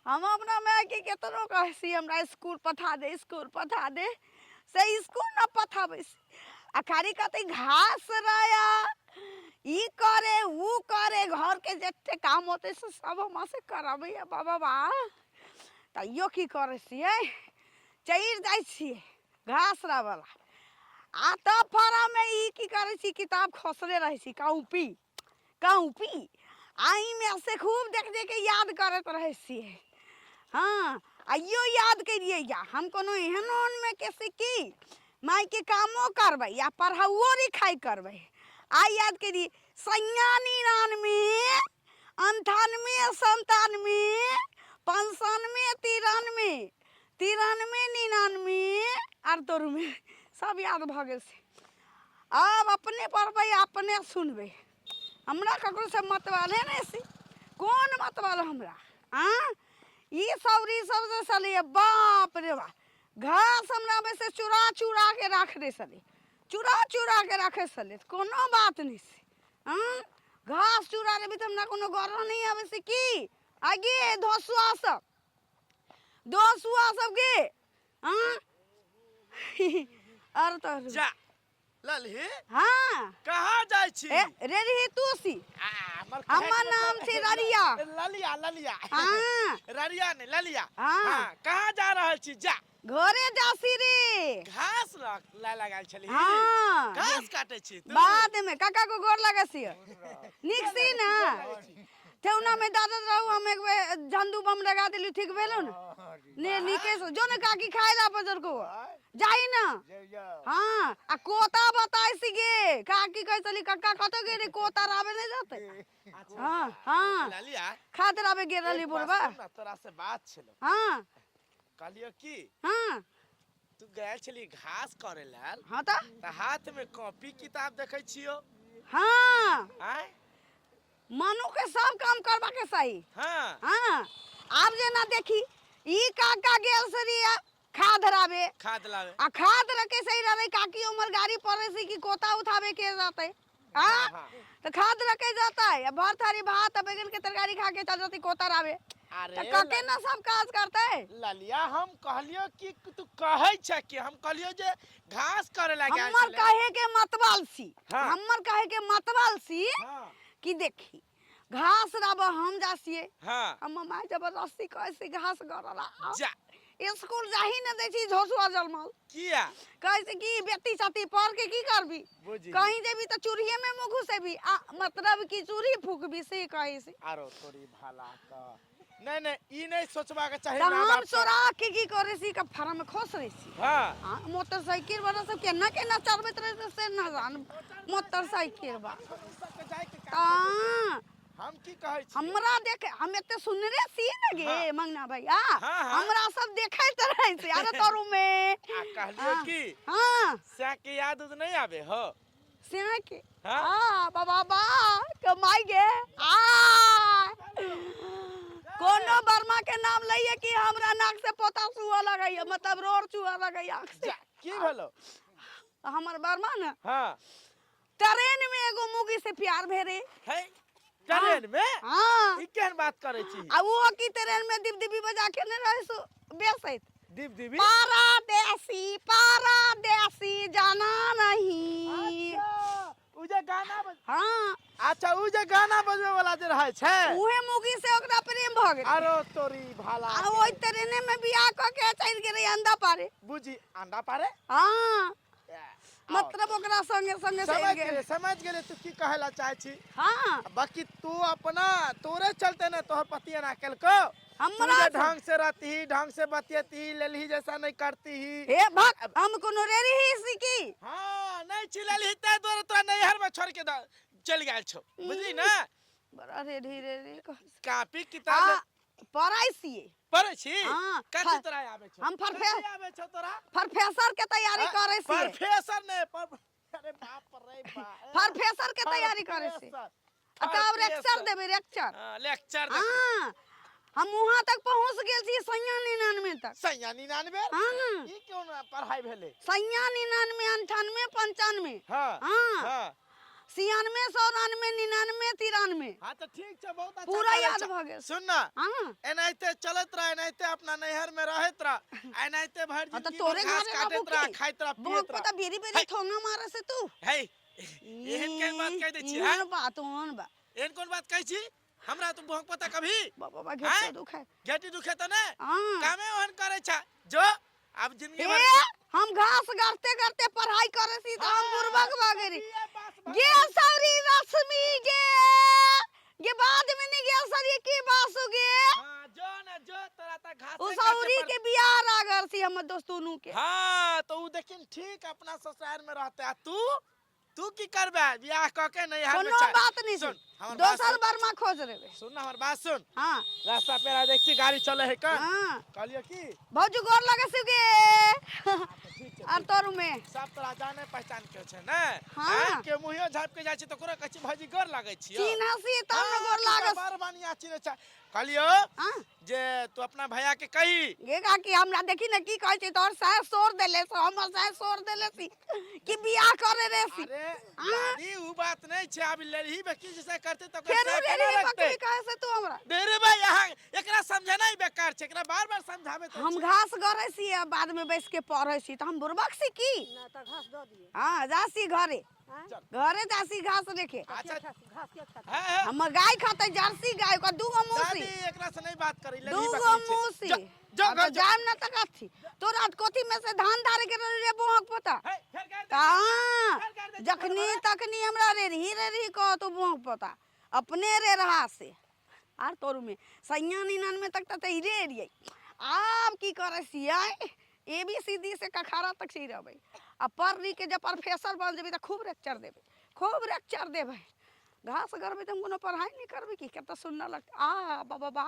हम अपना मायके केतनो कहै छी हमरा इसकुल पठा दे, इसकुल पठा दे, से इसकुल न पठाबै छी। आ खाली कहतै घास रया, ई करे ऊ करे, घरके जते काम होतै से सब हमरा से कराबैया बाबा बा। तैयो की करै छियै, चलि जाइ छियै घास रवला। आ तब फड़ामे ई की करै छी, किताब खसले रहै छी, कॉपी कॉपी, आ एहिमे से खूब देख देख के याद करैत रहै छियै। हँ, आइयो याद केलियै या हम कोनो एहन ओहनमे के से की मायके कामो करबै आ पढ़ाइओ लिखाइ करबै। आइ याद केलियै सैया 99 98 97 95 93 93 99 आर तोरमे सब याद भऽ गेल छै। आब अपने पढ़बै अपने सुनबै, हमरा ककरोसँ मतवाले नहि छै। कोन मतवाल हमरा? आँ, ई सब ई सब जे छलैए, बाप रे बाप, घास हमरा से चुरा चुरा के राख दै छलै, चुरा चुरा के राखै छलै। कोनो बात नहि छै। आँ, घास चुरा लेबै तऽ हमरा कोनो गौरव नहि आबै छै की? आगे धसुआ सब, धसुआ सबके। आँ, आर तऽ जा ललही। हाँ। कहाँ जाइ छी? ए रे रही तू सी। आ, हमर हमर कहैके नाम मतलब- छी ररिया। ललिया, ललिया। हाँ। ररिया नहीं, ललिया। हाँ। हाँ, कहाँ जा रहल छी? जा। घरे जासी रे। घास ला लगायल छली। हाँ। घास काटे छी तू? बाद में काका को गोर लगे छी। नीक सी ना? ठेहुना में दादत रहू, हम एक बेर झंडू बम लगा देली, ठीक भेलो ने? ने नीके से जो ने काकी खाए ला पजर को जाई ना। हाँ, आ कोता बताई सी गे काकी कह चली कक्का कतो गे रे कोता रावे नहीं जाते। हाँ, हाँ। ललिया। खाद रावे गे रहली एक बात बुढ़वा। सुन ना, तोरा से बात छलो। हाँ। कहलियो की? हाँ। तू गेल छली घास करे लेल। हाँ त? त हाथ में कॉपी किताब देखै छियो। हाँ। आय? मनु के सब काम करबा के सही। हाँ। हाँ। आब जे ना देखी ई काका गेल सरिया खाद रावे। खाद लावे। आ खाद रखे सही रहे काकी उमर गाड़ी पड़े से कि कोता उठावे के जाते। हाँ? हाँ। तो खाद रखे जाता है, अब भर थारी भात और बैगन के तरकारी खा के चल जाती कोता रावे। अरे तो काके ना सब काज करते है। ललिया, हम कहलियो कि तू कहै छ कि हम कहलियो जे घास करे लगे हमर छले। कहे के मतवाल सी। हाँ। हमर कहे के मतवाल सी। हाँ। कि देखी घास राब हम जासिए। हाँ। हम माय जबरदस्ती कहै से घास गरला। जा। स्कूल जाही न दै छी झोसुआ जलमल। किया? कहै से कि बेटी छती पढ़ के की करबी? बुझी। कहीं जेबी त चूल्हिए में मुँह घुसेबी, आ मतलब कि चूल्ही फूकबी से कहै से। आरो तोरी भाला क। नहीं, नहीं, ई नहीं सोचबा के चाही त माय हम बाप के। चोरा के की करै छी के फार्म में खोस रहे छी। हाँ। हाँ, मोटरसाइकिल वाला सब केना केना चलबैत रहे से न जान। मोटरसाइकिल बा। ता हम की कहै छी? हमरा देख, हम एते सुनरे छी ने गे, हाँ। मंगना भैया। हाँ, हाँ। हमरा सब देखैत रहै छै, अरे तोरू में। आ कहलियो हाँ। की? हाँ। सैं के याद उद नहीं आबे हो? सैं के? हाँ? हाँ, बाबा, बा, कमाई गे। आ। कोनो बर्मा के नाम लइए कि हमरा नाक से पोता चुआ लगैया, मतलब रोड चुआ लगैया आँख से। जा, की भेलो? हमर बर्मा ने? हाँ। ट्रेन में एगो मुगी से प्यार भेरे। है? ट्रेन में? हाँ। ई केहन बात करै छी? आ वो की ट्रेन में दिप दिपी बजा के ने रहे सो बेसैत। दिप दिपी? पारादेसी, पारादेसी जाना नहीं। अच्छा, उ जे गाना बज- हाँ। अच्छा, उ जे गाना बजबै वाला जे रहै छै। उहे मुगी से ओकरा प्रेम भ गेलै। अरे तोरी भाला आ के। ओइ ट्रेने में बियाह क के चलि गेलै अंडा पारे। बुझी, अंडा पारे? हाँ। आओ। मतलब ओकरा संगे संगे समझ चलि गेलै। गेलै, समझ गेलै तू की कहै ला चाहै छी। हाँ। बाकी तू अपना तोरे चलते ने तोहर पति एना केलको। हमरा तू जे ढंग से रहती, ढंग से बतियती, लेलही जैसा नहीं करती ही। हे भक, हम कोनो रेरी ही सीखी। हाँ, नहीं छी लेलही ते दुआरे तोरा नैहर में छोड़ के चलि गेल छौ, बुझली ना? बड़ा रेडी रेडी कह। कॉपी किताब आ, पढ़ै छियै। पढ़ै छी? हाँ, कथी तोरा आबै छौ? हम कथी आबै छौ तोरा? प्रोफेसर के तैयारी हाँ, करै छियै। प्रोफेसर नहीं, अरे बाप रे बाप। प्रोफेसर के तैयारी करै छियै। प्रोफेसर। आ तब लेक्चर प्रोफेसर। देबै, लेक्चर। हाँ, लेक्चर देबै। हाँ, हम वहाँ तक पहुँच गेल छी सैया 99 तक। सैया 99? हाँ। ई कोन पढ़ाई भेलै? सैया 99, 98, 95। हाँ, हाँ। हाँ। छियानवे, 94, 99, 93। हाँ तो ठीक छै, बहुत अच्छा पूरा करै याद छै। भऽ गेल। सुन ना, हाँ। एनाहिते चलैत रह, एनाहिते अपना नैहर में रहैत रह, एनाहिते भरि हाँ, तऽ जिंदगी तोरे भर घास घरे रहबो काटैत रह, की? खाइत रह, बोक पियैत रह। पता बेरी बेरी है। थोंगा मारे से तू। है, एहन केहन बात कहि दै छी? एहन हैं? बात ओहन बा। एहन कोन बात कहै छी हमरा तू भोंक पता कभी? बाबा बा, हैं? घेटे दुखाय। घेटी दुखे तऽ नहि? हाँ। कामे ओहन करै छ जो आब जिंदगी ए, भर। हम घास करते करते पढ़ाई करे सी तो हम बुर्बक भऽ गेली। BA पास भऽ गे सौरी रश्मि, गे गे बाद में नहीं गेल सर की बासु गे। हाँ, जो ना जो, तोरा तऽ घास उ सौरी के बियाह रागल सी हमर दोस्तुनु के। हाँ तो उ देखिन ठीक अपना ससुराल में रहते, आ तू तू की करबे बियाह क के नैहर में? कोनो छै। बात नहीं। सुन, सुन, हमर बात दोसर सुन। बरमा खोज लेबे। सुन ना, हमर बात सुन। हाँ। रास्ता पेरा देख छी गाड़ी चले है कन। हाँ। कहलियो की भौजी गोर लगे सी गे। ठीक छै। और तोरू में सब तोरा जाने पहचान के छै ने? हाँ। हैं? के मुहियो झाप के जाइ छै तऽ ओकरो कहै छी भौजी गोर लागै छियो। चिन्ह सी तब न गोर लागस। बड़ बढ़िया चिन्ह छै। कहलियो हाँ। जे तू अपना भैया के कही। गे काकी, हमरा देखी ने की कहै छै तोहर सास सोर देले से, हमर सास सोर देले सी कि बियाह करे रे सी। अरे हाँ। दादी, उ बात नहीं छै, आब लड़ही बकी जैसा करते तो ओकर फेरो साया रे केना रे लगतै? बकरी कहे से तू हमरा रे भाई, यहाँ एकरा समझेनाइ बेकार छै, एकरा बार बार समझाबे तऽ हम छै। घास गरै छी आ बाद में बैस के पढ़ै छी तऽ हम बुड़बक छी की? ना तऽ घास दऽ दियै। हाँ, जा सी घरे। आँय? घरे जा सी घास लेके। अच्छा। घास के खाता? है है। हमर गाय खाते, जर्सी गाय, ओकर दूगो दादी, मूसी। एकरा से नहीं बात करी, लड़ही दूगो बकरी छै। मूसी। जो जो हाँ, घर तऽ जो। जायब ना तऽ कथी तोरा कथी में से धान धारे के रे बोहक पता? हे, फेर गारि दै हाँ। फेर गारि दै छी। जखनी घरवाला। तखनी हमरा रे रही रे रही कह तू बोहक पता अपने रे रहा से आर तोरू में सैया 99 तक तऽ तैरे रहियै। आब की करै छियै? ए बी सी डी से कखारा तक सही रहबै आ पढ़ लिख के जब प्रोफेसर बन जेबै तऽ खूब लेक्चर देबै, खूब लेक्चर देबै। घास करबै तऽ हम कोनो पढ़ाइ नहि करबै की? कतऽ सुन्दर लगतै। आ बाबा बा।